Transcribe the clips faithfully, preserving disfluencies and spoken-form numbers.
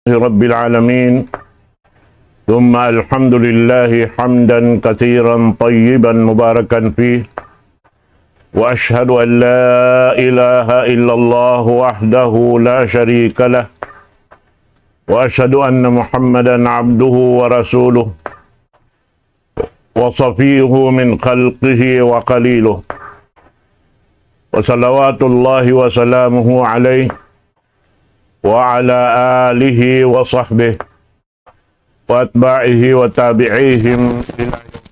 رب العالمين، ثم الحمد لله حمدا كثيرا طيبا مباركا فيه، وأشهد أن لا إله إلا الله وحده لا شريك له، وأشهد أن محمدا عبده ورسوله، وصفيه من خلقه وخليله، وصلوات الله وسلامه عليه وعلى آله وصحبه وأتباعه وتابعيهم إلى يوم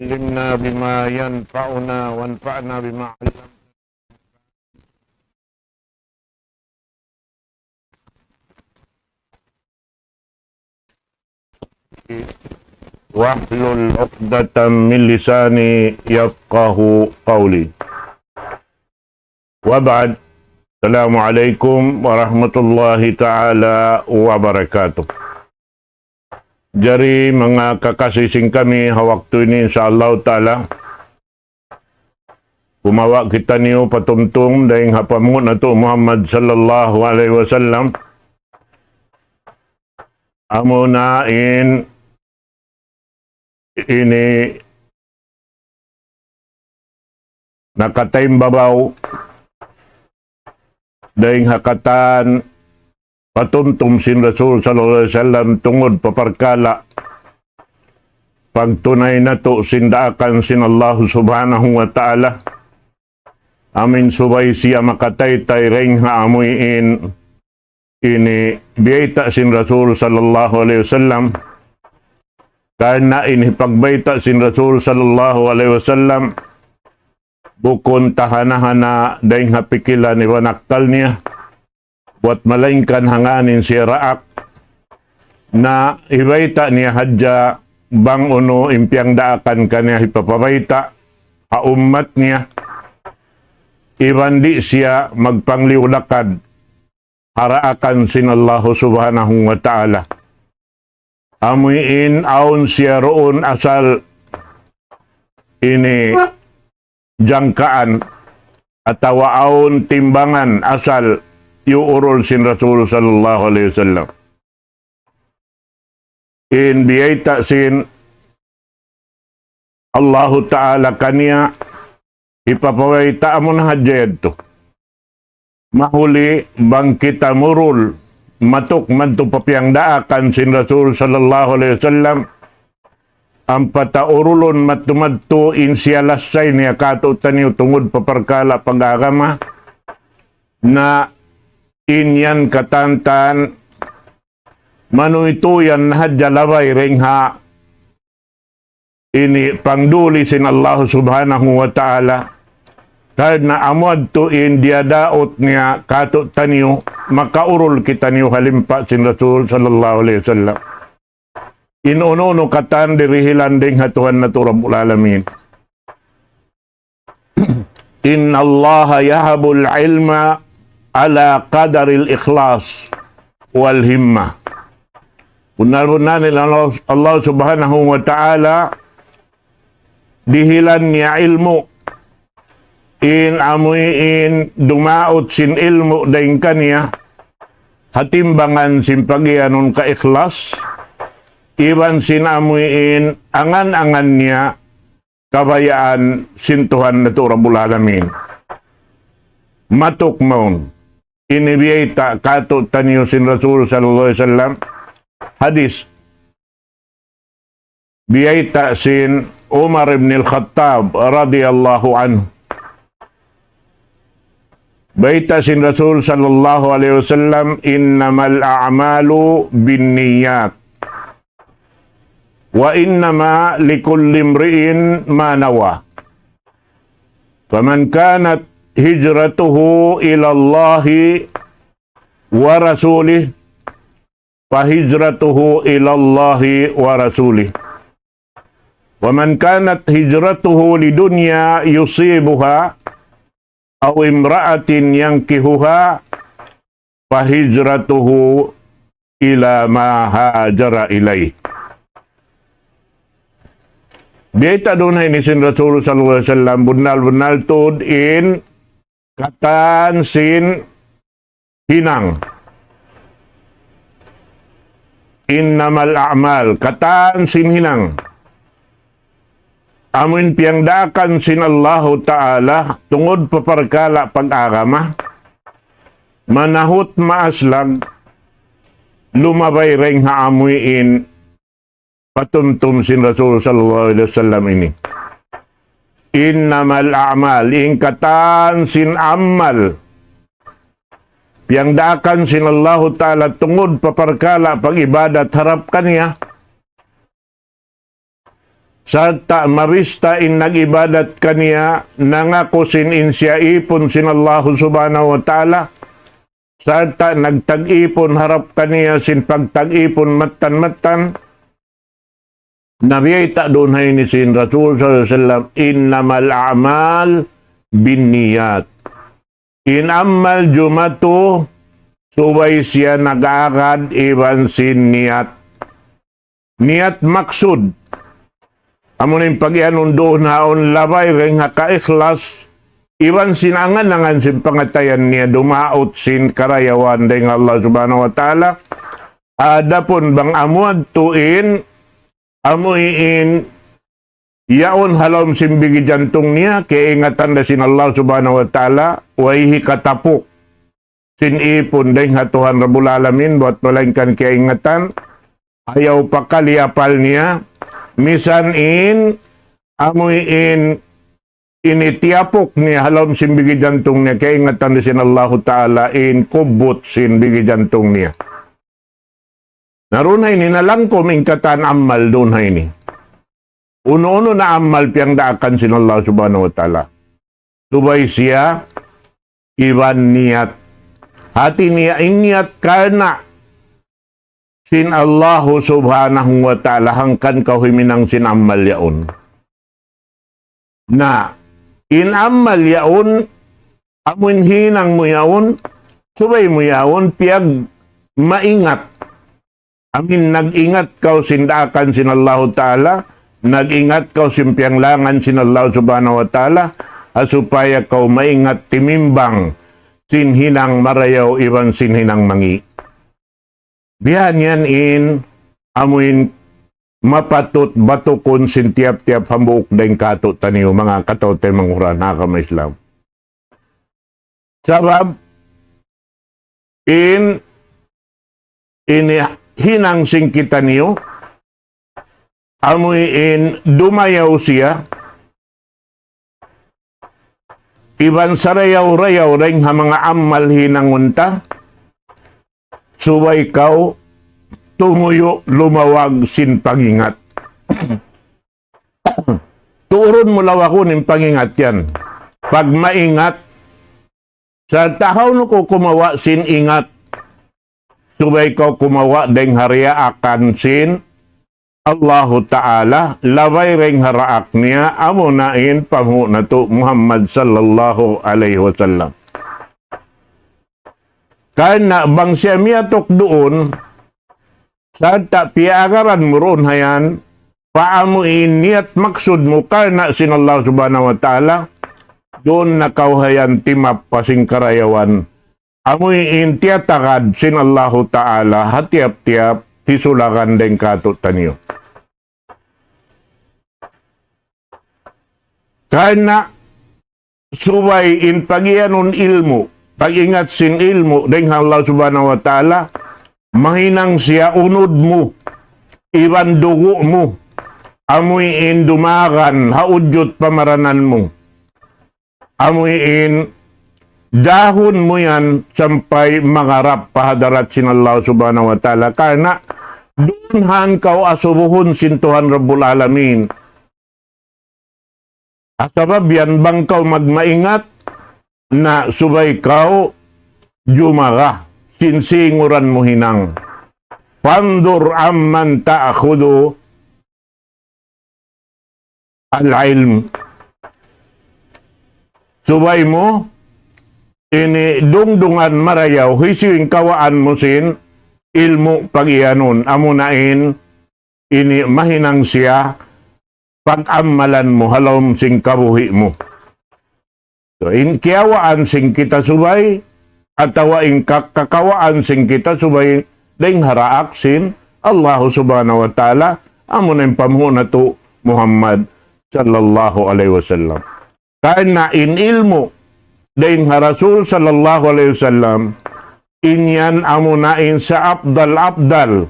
علمنا بما ينفعنا وانفعنا بما علمتنا واحلل عقدة من لساني يفقه قولي. وبعد. السلام عليكم ورحمة الله تعالى وبركاته. Jari manga kakasi sin kami ha waktu ini, insya Allah Ta'ala, kumawa' kitaniyu patumtum dayn ha pamung natu' Muhammad sallallahu alayhi wasallam. Amuna in ini nakataimbabaw dayn ha katan patumtum sin Rasul sallallahu alayhi wasallam tungud pa parkala' pagtunay natu' sin daakan sin Allah Subhanahu wa Ta'ala. Amu in subay siya makataytay dayn ha amuin ini biyayta' sin Rasul sallallahu alayhi wasallam. Karna' ini pagbayta' sin Rasul sallallahu alayhi wasallam bukun tahana-hana dayn ha pikilan iban akkal niya, buwat malaingkan hangkan in siya daak, na hibayta' niya hadja bang unu in piyagdaakan kaniya hipapabayta' ha ummat niya, iban di' siya magpangliyu-lakad ha daakan sin Allah Subhanahu wa Ta'ala. Amuin awn siya duun asal ini jangkaan atawa awn timbangan asal iyuurul sin Rasul sallallahu alayhi wasallam. In biyayta' sin Allahu Ta'ala kaniya, hipapabayta' amun hadja yadtu. Mahuli bang kita murul matuk madtu pa piyagdaakan sin Rasul sallallahu alayhi wasallam, ampa ta urulun madtu-madtu in siya lassay niya kātu'niyu tungud pa parkala' pag-agama, na in yan katantan manuytuyan hadja labay dayn ha ini pangduli sin Allah Subhanahu wa Ta'ala. Karna' amu yadtu in diyadaut niya kātu'niyu, makaurul kitaniyu ha limpa sin Rasul sallallahu alayhi wasallam. In unu-unu katan dirihilan dayn ha Tuhan natu' Rabbul Alamin. إن الله يهب العلم على قدر الإخلاص والهمة. Bunnal-bunnal in Allah, Allah Subhanahu wa Ta'ala dihilan niya ilmu'. In amuin dumaut sin ilmu' dayn kaniya, ha timbangan sin pagiyanun kaikhlas, iban sin amuin angan-angan niya kabayaan sin Tuhan natu' Rabbul Alamin. Matuk mawn. Ini biyayta' kātu'niyu sin Rasul sallallahu alayhi wasallam. Hadith. Biyayta' sin Umar ibn al-Khattab radiyallahu anhu. Bayta' sin Rasul sallallahu alayhi wasallam, إنما الأعمال بالنيات وإنما لكل امرئ ما نوى. فمن كانت هجرته إلى الله ورسوله فهجرته إلى الله ورسوله. ومن كانت هجرته لدنيا يصيبها أو امرأة ينكحها فهجرته إلى ما هاجر إليه. Biyayta' duun ha ini sin Rasul sallallahu alayhi wasallam, bunnal-bunnal tuud in katan sin hinang. Innamal a'mal, katan sin hinang. Amuin piyangdaakan sin Allahu Ta'ala, tungud pa parkala' pag-agama, manahut maaslag, lumabay dayn ha amuin patumtum sin Rasul sallallahu alayhi wasallam ini. Innamal a'mal, in katan sin amal. Piyangdaakan sin Allahu Ta'ala tungud pa parkala' pag-ibadat harap kaniya. Sarta' mabista in nag-ibadat kaniya, nangaku sin in siya ipun sin Allahu Subhanahu wa Ta'ala. Sarta' nagtag-ipun harap kaniya sin pagtag-ipun mattan-mattan. Na biyayta' duun ha ini sin Rasul sallallahu alayhi wasallam, "Innamal a'mal binniyat." In amal jumatu, subay siya nag-agad iban sin niyat. Niyat maksud. Amu na in pag-iyanun duun ha yaun, labay dayn ha kaikhlas, iban sin angan-angan sin pangatayan niya dumaut sin karayawan dayn ha Allah Subhanahu wa Ta'ala. Adapun bang amu yadtu in, amu in yaun ha lawm sin bigi jantung niya, kiyaingatan da sin Allah Subhanahu wa Ta'ala, way hikatapuk sin ipun dayn ha Tuhan Rabbul Alamin, buwat malaingkan kiyaingatan, ayaw pakali apal niya, misan in, amu in, ini tiyapuk niya ha lawm sin bigi jantung niya, kiyaingatan da sin Allahu Ta'ala in kubbut sin bigi jantung niya. Na duun ha ini nalangkum in katan amal duun ha ini. Unu-unu na amal piyangdaakan sin Allah Subhanahu wa Ta'ala. Subay siya iban niyat. Hati niya in niyat karna' sin Allahu Subhanahu wa Ta'ala hangkan kaw huminang sin amal yaun. Na, in amal yaun, amuin hinang mu yaun, subay mu yaun, piyag maingat. Amuin nag-ingat kaw sin daakan sin Allahu Ta'ala, nag-ingat kaw sin piyanglangan sin Allah Subhanahu wa Ta'ala, ha supaya kaw maingat timimbang sin hinang marayaw iban sin hinang mangi'. Biya' yan in amuin mapatut batukun sin tiyap-tiyap hambuuk dayn kātu'niyu manga kataw-taymanghuran ha agama Islam. Sabab in ini hinang sin kitaniyu, amuin dumayaw siya, iban sarayaw-rayaw dayn ha manga amal hinangun ta, subay kaw tumuyu' lumawag sin pangingat. Tuurun mu lawakun in pangingat yan. Pag maingat, sa tahaw nu ku kumawa' sin ingat, subay kaw kumawa' dayn ha diyaakan sin Allahu Ta'ala, labay dayn ha daak niya, amuna in panghu' natu' Muhammad sallallahu alayhi wasallam. Karna' bang siya miyatuk duun, sarta' piyaagaran mu duun hayan, pa amu in niyat maksud mu karna' sin Allah Subhanahu wa Ta'ala, duun na kaw hayan timappa sin karayawan. Amu in tiyatagad sin Allahu Ta'ala ha tiyap-tiyap hisulagan dayn kātu'niyu. Karna' subay in pag-iyanun ilmu', pag-ingat sin ilmu' dayn ha Allah Subhanahu wa Ta'ala, mahinang siya unud mu, iban dugu' mu, amuin dumagan ha ujud pamaranan mu. Amuin dahun mu yan sampay mangarap pa hadarat sin Allah Subhanahu wa Ta'ala. Karna' duun han kaw asubuhun sin Tuhan Rabbul Alamin. Sabab yan bang kaw magmaingat, na subay kaw jumaga, sin singuran mu hinang. فانظر عمن تأخذ العلم. Subay mu ini dungdungan marayaw, hisiyu in kawaan mu sin ilmu' pag-iyanun, amuna in ini mahinang siya pag-amalan mu ha lawm sin kabuhi' mu. So, in kiyawaan sin kita subay, atawa in ka-, kakawaan sin kita subay, dayn ha daak sin Allah Subhanahu wa Ta'ala, amuna in panghu' natu' Muhammad sallallahu alayhi wasallam. Karna' in ilmu', dayn ha Rasul sallallahu alayhi wasallam, in yan amuna in sa-apdal-apdal,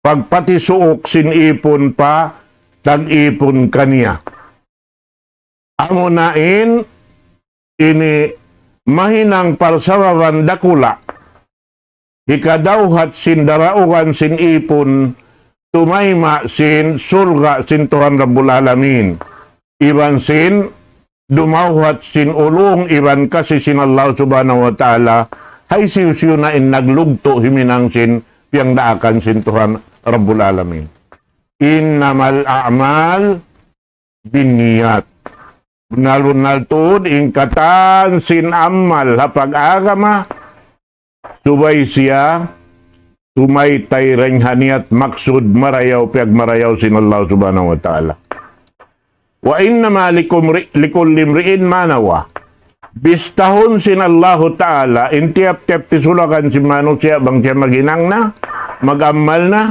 pagpatisuuk sin ipun pa tag-ipun kaniya. Amuna in ini mahinang parsababan dakula', hikadawhat sin daraugan sin ipun, tumayma' sin surga' sin Tuhan Rabbul Alamin. Iban sin dumawhat sin ulung iban kasi sin Allah Subhanahu wa Ta'ala, hisiyu-siyu na in naglugtu' himinang sin piyagdaakan sin Tuhan Rabbul Alamin. إنما الأعمال بالنيات. Bunnal-bunnal tuud in katan sin amal ha pag-agama, subay siya tumaytay dayn ha niyat maksud marayaw piyagmarayaw sin Allah Subhanahu wa Ta'ala. وإنما لكم-, لكل امرئ ما نوى. Bistahun sin Allahu Ta'ala, in tiyap-tiyap tisulakan sin manusiya' bang siya maghinang na, mag-amal na,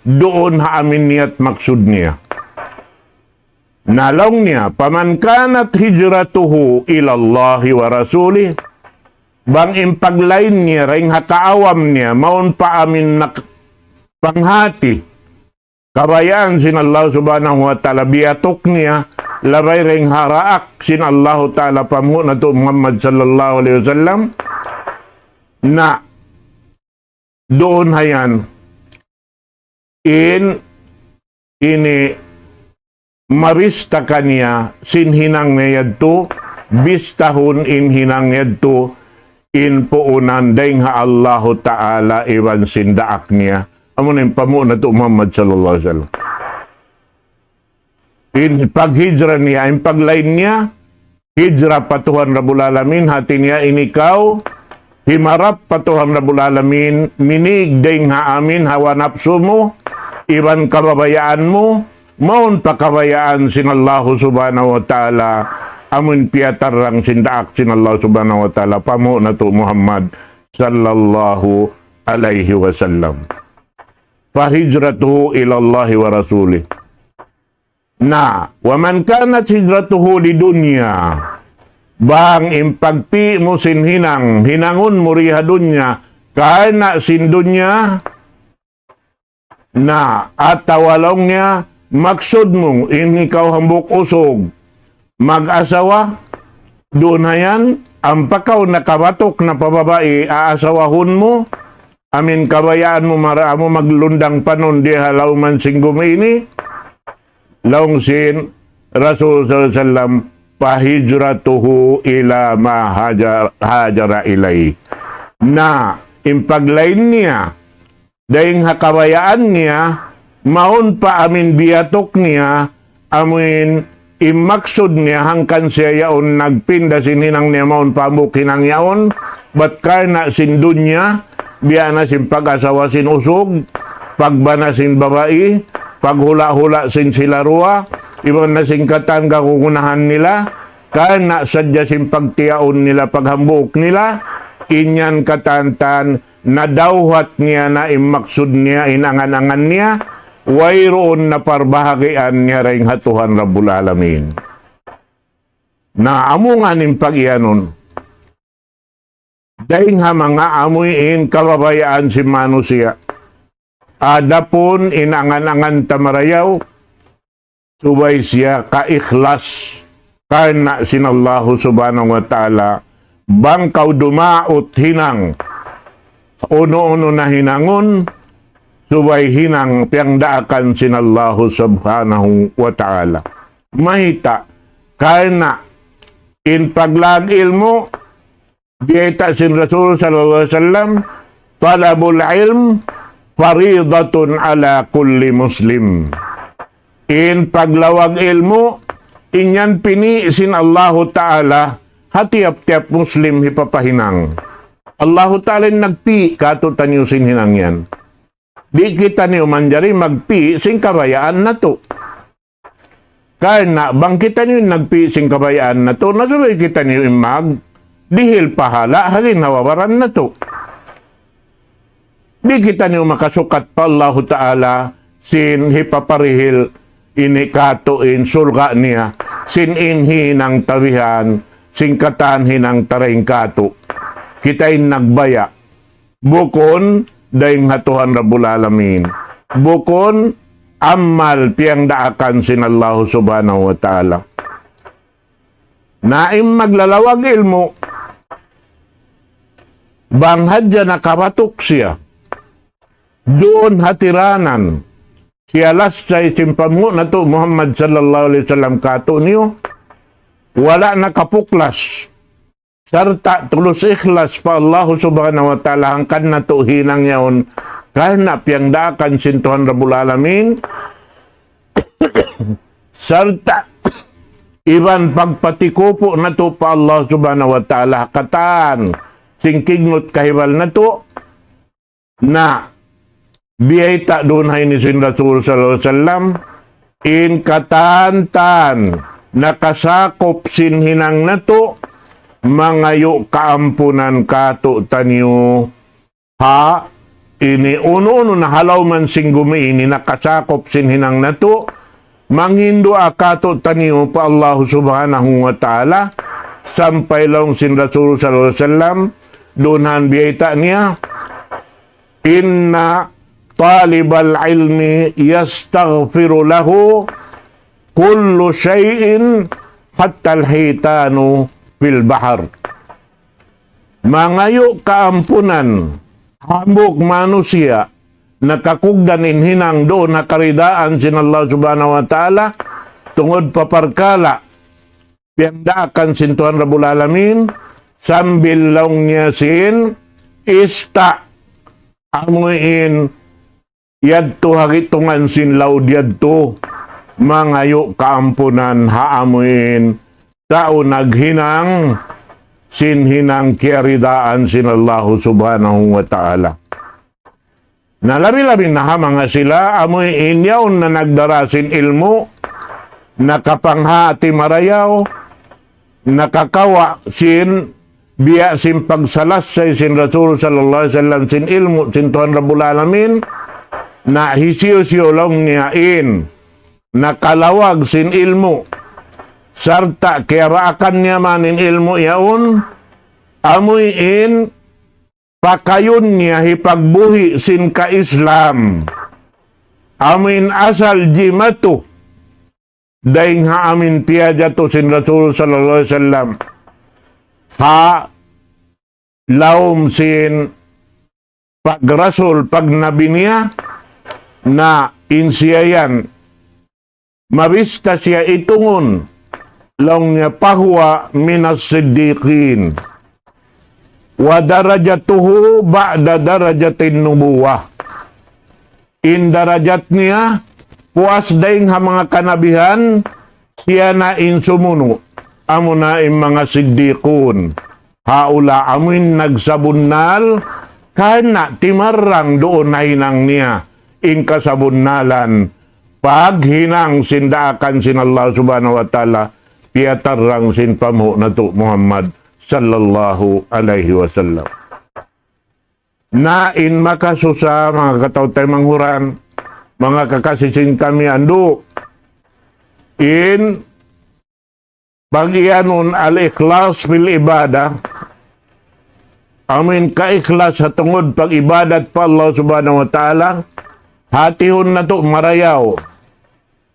duun ha amin niyat maksud niya. Na laung niya, فمن كانت هجرته إلى الله ورسوله, bang in paglain niya, dayn ha kaawam niya, mawn pa amin nak-, panghati, kabayaan sin Allah Subhanahu wa Ta'ala, biyatuk niya, labay dayn ha daak sin Allahu Ta'ala, panghu' natu' Muhammad sallallahu alayhi wasallam, na duun ha yan, in ini mabista kaniya sin hinang niya yadtu, bistahun in hinang yadtu, in puunan dayn ha Allahu Ta'ala iban sin daak niya. Amuna in panghu' natu' Muhammad sallallahu alayhi wasallam. In paghijra niya, in paglain niya, hijra pa Tuhan Rabbul Alamin, hati niya in ikaw, himarap pa Tuhan Rabbul Alamin, minig dayn ha amin hawa napsu mu, iban kabayaan mu, mawn pa kabayaan sin Allahu Subhanahu wa Ta'ala, amun piyatarrang sin daak sin Allah Subhanahu wa Ta'ala, panghu' natu' Muhammad sallallahu alayhi wasallam. فهجرته إلى الله ورسوله. Na, ومن كانت هجرته لدنيا. Bang in pagpi' mu sin hinang, hinangun mu di ha dunya, karna' sin dunya, na atawa laung niya, maksud mu, in ikaw hambuuk usug, mag-asawa, duun ha yan, ampa kaw nakabatuk na pa babai, aasawahun mu, amin kabayaan mu mara mu maglundang panun di ha lawm sin gumi ini, laung sin Rasul sallallahu alayhi wasallam, فهجرته إلى ما هاجر، هاجر إليه. Na, in paglain niya, dayn ha kabayaan niya, mawn pa amin biyatuk niya, amuin in maksud niya hangkan siya yaun nagpinda sin hinang niya mawn pa hambuuk hinang yaun, bat karna' sin dunya, biya' na sin pag-asawa sin usug, pagbana sin babai, paghula'-hula' sin sila duwa, iban na sin katan kagunahan nila, karna' sadja sin pagtiyaun nila, paghambuuk nila, in yan katan-katan, nadawhat niya na in maksud niya, in angan-angan niya, wayruun na parbahagian niya dayn ha Tuhan Rabbul Alamin. Na amu ngan in pag-iyanun. Dayn ha manga amuin kabayaan sin manusiya'. Adapun in angan-angan ta marayaw, subay siya kaikhlas karna' sin Allahu Subhanahu wa Ta'ala, bang kaw dumaut hinang, unu-unu na hinangun, subay hinang piyagdaakan sin Allahu Subhanahu wa Ta'ala. Mayta', karna' in paglag ilmu', biyayta' sin Rasul sallallahu alayhi wasallam, طلب العلم فريضة على كل مسلم. In paglawag ilmu', in yan pini' sin Allahu Ta'ala, ha tiyap-tiyap Muslim hipapahinang. Allahu Ta'ala in nagpi' kātu'niyu sin hinang yan. Di' kitaniyu manjari magpi' sin kabayaan natu'. Karna' bang kitaniyu in nagpi' sin kabayaan natu', na subay kitaniyu in magdihil pahala' ha ginhawa-baran natu'. Di' kitaniyu makasukat pa Allahu Ta'ala sin hipaparihil ini kātu' in surga' niya, sin in hinang ta bihan, sin katan hinang ta dayn kātu'. Kita in nagbaya'. Bukun dayn ha Tuhan Rabbul Alamin. Bukun amal piyagdaakan sin Allahu Subhanahu wa Ta'ala. Na in maglalawag ilmu', bang hadja nakabatuk siya duun ha tiranan, siya lassay sin panghu' natu' Muhammad sallallahu alayhi wasallam kātu'niyu, wala' nakapuklas, sarta' tulus ikhlas pa Allahu Subhanahu wa Ta'ala, hangkan natu' hinang yaun karna' piyagdaakan sin Tuhan Rabbul Alamin, sarta' iban pagpatikupu' natu' pa Allah Subhanahu wa Ta'ala katan sin kignut kahibal natu', na biyayta' duun ha ini sin Rasul sallallahu alayhi wasallam, in katan-katan nakasakup sin hinang natu', mangayu' kaampunan kātu'niyu ha ini unu-unu na ha lawm sin gumi ini nakasakup sin hinang natu', manghindu' kātu'niyu pa Allahu Subhanahu wa Ta'ala, sampay laung sin Rasul sallallahu alayhi wasallam, duun ha biyayta' niya, إن طالب العلم يستغفر له كل شيء حتى الحيتان في البحر. Mangayu' kaampunan hambuuk manusiya' nakakugdan in hinang duun ha karidaan sin Allah Subhanahu wa Ta'ala, tungud pa parkala' piyagdaakan sin Tuhan Rabbul Alamin, sambil laung niya sin ista' amu in yadtu ha gitungan sin laud yadtu, mangayu' kaampunan ha amu in tau naghinang sin hinang kiyaridaan sin Allahu Subhanahu wa Ta'ala. Na labi-labi na ha manga sila, amu in yaun na nagdara sin ilmu', nakapanghati marayaw, nakakawa' sin biya' sin pagsalassay sin Rasul sallallahu alayhi wasallam sin ilmu' sin Tuhan Rabbul Alamin, na hisiyu-siyu laung niya in nakalawag sin ilmu', sarta' kiyabaakan niya man in ilmu' yaun, amu in pakayun niya hipagbuhi' sin ka-Islam. Amu in asal jimatu dayn ha amu in piyajatu sin Rasul sallallahu alayhi wasallam ha lawm sin pagrasul, pagnabi niya, na in siya yan mabista siya itungun, laung niya, فهو من الصديقين ودرجته بعد درجة النبوة. In darajat niya, puas dayn ha manga kanabihan, siya na in sumunu', amuna in manga siddiqun. Haula amu in nagsabunnal, karna' timarrang duun ha hinang niya in kasabunnalan, paghinang sin daakan sin Allah Subhanahu wa Ta'ala, piyatarrang sin panghu' natu' Muhammad sallallahu alayhi wasallam. Na in makasusa, manga kataw-taymanghuran, manga kakasi sin kami andu', in pag-iyanun al-ikhlas fil ibadah, amu in kaikhlas ha tungud pag-ibadat pa Allah Subhanahu wa Ta'ala, hatihun natu' marayaw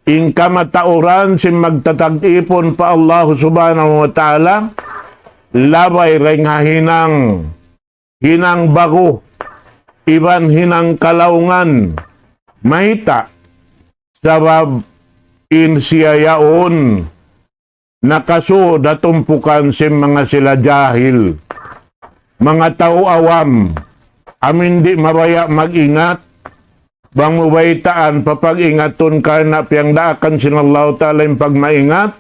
in kamatauran sin magtatag-ipun pa Allah Subhanahu wa Ta'ala, labay dayn ha hinang, hinang bagu, iban hinang kalaungan. Mayta'? Sabab in siya yaun nakasud ha tumpukan sin manga sila jahil, manga tau awam, amu in di' mabaya' mag-ingat, bang mu baytaan papag-ingatun karna' piyagdaakan sin Allahu Ta'ala in pagmaingat,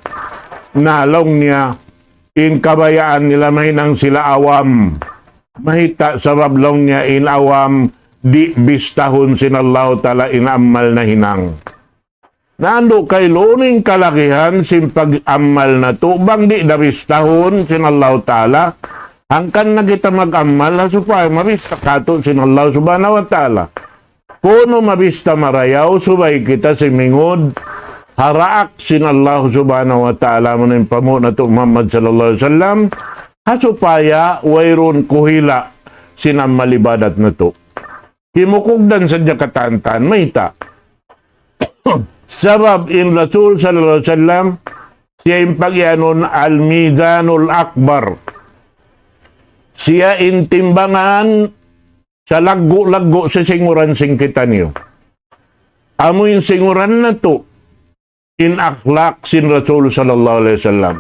na laung niya, in kabayaan nila mahinang sila awam. Mayta'? Sabab laung niya in awam, di' bistahun sin Allahu Ta'ala in amal nahinang. Na andu' kailu in kalagihan sin pag-amal natu' bang di' da bistahun sin Allahu Ta'ala. Hangkan na kita mag-amal ha supaya mabista katu' sin Allah Subhanahu wa Ta'ala. Kunu' mabista marayaw subay kita simingud ha daak sin Allah Subhanahu wa Ta'ala, amuna in panghu' natu' Muhammad sallallahu alayhi wasallam, ha supaya wayruun kuhila sin amal ibadat natu'. Kimukugdan sadja katan-katan, mayta'? Sabab in Rasul sallallahu alayhi wasallam, siya in pagiyanun al-mizanul akbar. Siya in timbangan salaggu'-laggu' sin singuran sin kitaniyu. Amu in singuran natu', in akhlak sin Rasul sallallahu alayhi wasallam.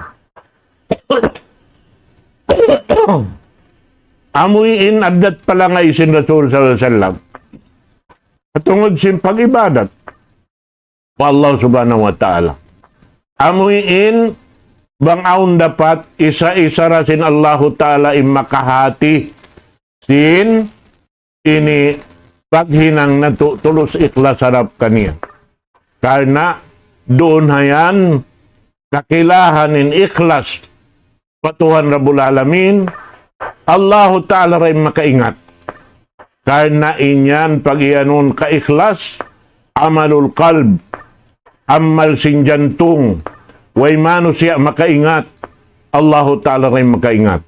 Amu in addat palangay sin Rasul sallallahu alayhi wasallam. Tungud sin pag-ibadat pa Allah Subhanahu wa Ta'ala. Amu in bang awn dapat isa-isa ra sin Allahu Ta'ala in makahati sin ini paghinang natu' tulus ikhlas harap kaniya. Karna' duun ha yan kakilahan in ikhlas pa Tuhan Rabbul Alamin, Allahu Ta'ala ra in makaingat. Karna' in yan pagiyanun kaikhlas, amalul qalb, amal sin jantung, way manusiya' makaingat, Allahu Ta'ala ra in makaingat.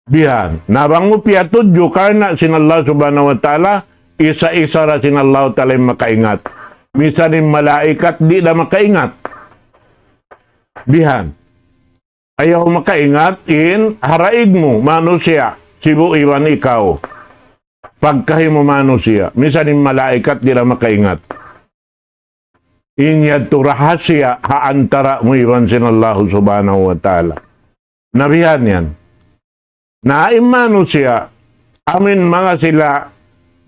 Bihan. Na bang mu piyatudju karna' sin Allah Subhanahu wa Ta'ala, isa-isa ra sin Allah Ta'ala in makaingat. Misan in malaikat di' da makaingat. Bihan. Ayaw makaingat in ha daig mu, manusiya', sibu' iban ikaw. Pagkahi mu manusiya', misan in malaikat di' da makaingat. In yadtu rahasiya ha antara' mu iban sin Allahu Subhanahu wa Ta'ala. Na bihan yan. Na in manusiya', amu in manga sila,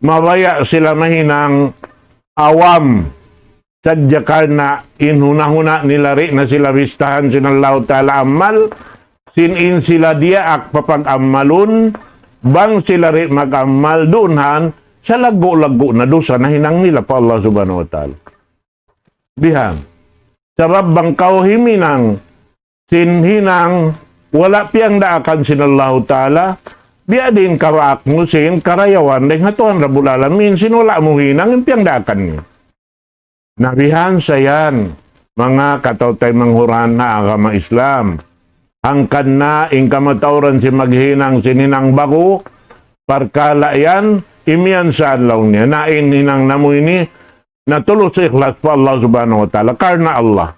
mabaya' sila mahinang awam, sadja karna' in huna-huna nila di' na sila bistahan sin Allahu Ta'ala amal, sin in sila diyaak papag-amalun, bang sila di' mag-amal duun han, salaggu'-laggu' na dusa nahinang nila pa Allah Subhanahu wa Ta'ala. Bihan. Sabab bang kaw himinang sin hinang wala' piyagdaakan sin Allahu Ta'ala, biya' diin kabaak mu sin karayawan dayn ha Tuhan Rabbul Alamin, sin wala' mu hinang in piyagdaakan niya. Na bihan sa yan, manga kataw-taymanghuran ha agama Islam. Hangkan na in kamatauran sin maghinang sin hinang ba'gu, parkala' yan, imiyan sa adlaw niya. Na in hinang namu' ini, na tulus ikhlas pa Allah Subhanahu wa Ta'ala, karna' Allah.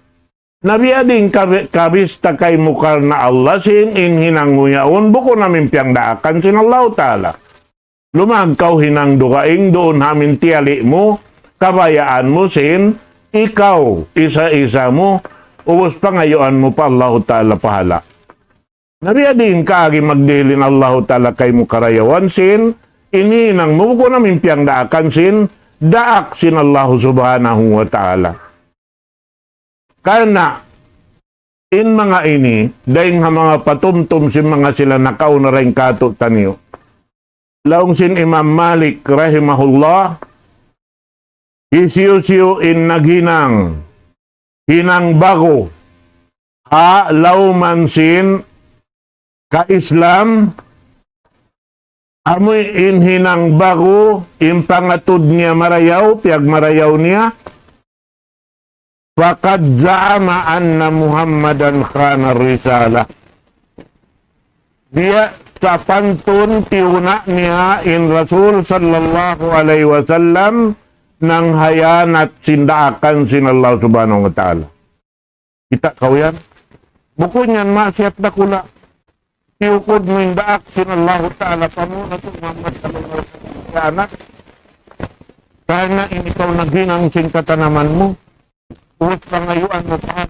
Na biya' diin kabi-, kabista kaymu karna' Allah sin in hinang mu yaun, bukun amu in piyagdaakan sin Allahu Ta'ala. Lumag kaw hinang dugaing duun ha amu in tiyali' mu, kabayaan mu sin, ikaw, isa-isa mu, ubus pangayuan mu pa Allahu Ta'ala pahala. Na biya' diin kaagi magdihil in Allahu Ta'ala kaymu karayawan sin, in hinang mu bukun amu in piyagdaakan sin, daak sin Allahu Subhanahu wa Ta'ala. Karna', in manga ini, dayn ha manga patumtum sin manga sila nakauna dayn kātu'niyu. Laung sin Imam Malik rahimahullah, hisiyu-siyu in naghinang hinang ba'gu ha lawm sin ka-Islam, amu in hinang ba'gu, in pangatud niya marayaw, piyagmarayaw niya, فقد زعم أن محمدا خان الرسالة. Biya' sapantun tiyuna' niya in Rasul sallallahu alayhi wasallam nanghiyanat sin daakan sin Allah Subhanahu wa Ta'ala. Kita' kaw yan? Bukun yan maksiyat dakula'. Tiyukud mu in daak sin Allahu Ta'ala pa mu, natu' Muhammad sallallahu alayhi wasallam. Karna' in ikaw naghinang sin katanaman mu, ubus pangayuan mu pa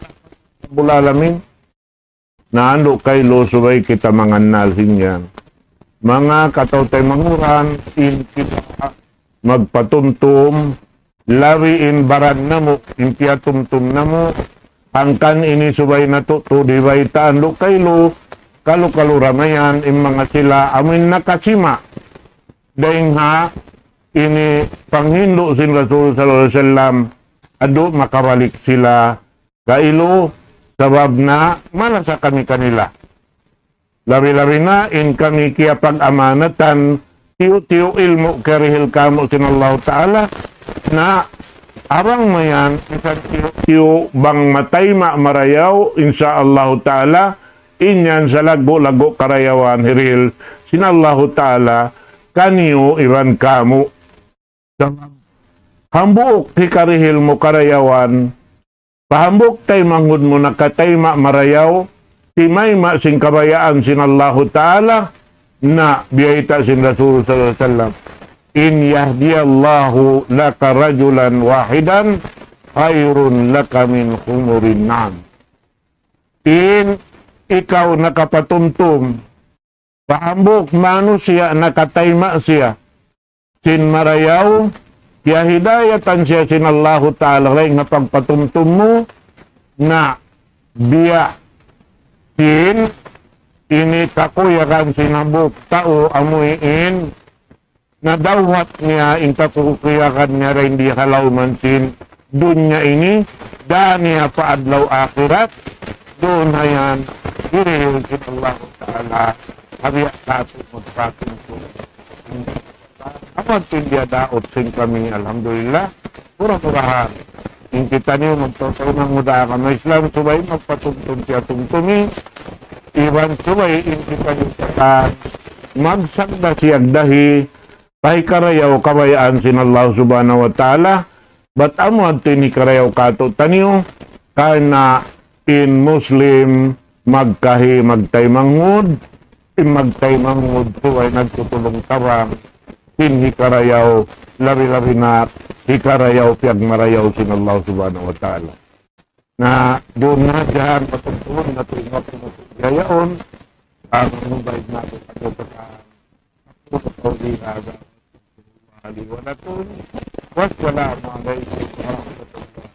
Rabbul Alamin. Na andu' kailu subay kita mangannal sin yan. Manga kataw-taymanghuran, in kita magpatumtum, labi in baran namu', in piyatumtum namu', hangkan ini subay natu' tuud hibaytaan andu' kailu, kalu-kalu ra mayan, in manga sila, amu in nakasima'. Dayn ha, ini panghindu' sin Rasul sallallahu alayhi wasallam, adu makabalik sila kailu, sabab na malasa kami kanila. Labi-labi na in kami kiyapag-amanatan tiyu'-tiyu' ilmu' karihil kamu' sin Allahu Ta'ala, na abang mayan, misan tiyu'-tiyu' bang matayma' marayaw, insya Allahu Ta'ala, in yan salaggu'-laggu' karayawan hirihil sin Allahu Ta'ala kaniyu iban kamu'. Sabab hambuuk hikarihil mu karayawan, pa hambuuk taymanghud mu nakatayma' marayaw, timayma' sin kabayaan sin Allahu Ta'ala, na biyayta' sin Rasul sallallahu alayhi wasallam, إن يهدي الله لك رجلا واحدا خير لك من حمر النعم. In ikaw nakapatumtum pa hambuuk manusiya' nakatayma' siya sin marayaw, kiyahidayatan siya sin Allahu Ta'ala dayn ha pagpatumtum mu, na biya' sin ini kakuyagan sin hambuuk tau amuin nadawhat niya in kakuyagan niya dayn di ha lawm sin dunya ini, dān niya pa adlaw akhirat, duun ha yan, hirihil sin Allahu Ta'ala, ha biya' katu' magpatumtum. Amat in biya' daut sin kami, alhamdulillah. Mura-murahan in kitaniyu magtutulungan mu da kami Islam, subay magpatumtum siya tumtumi, iban subay in kitaniyu katan magsagda siya dahi, pa hikarayaw kabayaan sin Allah Subhanahu wa Ta'ala, bat amu adtu in hikarayaw katu'taniyu, karna' in Muslim magkahi magtaymanghud, in magtaymanghud subay nagtutulung-tabang sin hikarayaw, labi-labi na hikarayaw piyagmarayaw sin Allah Subhanahu wa Ta'ala. Na duun na dyan, patungkulun natu' in waktu natu' biyaun, ang mabait natu' kadukataan. أقول قولي هذا، أستغفر الله لي ولكم، والسلام عليكم ورحمة الله.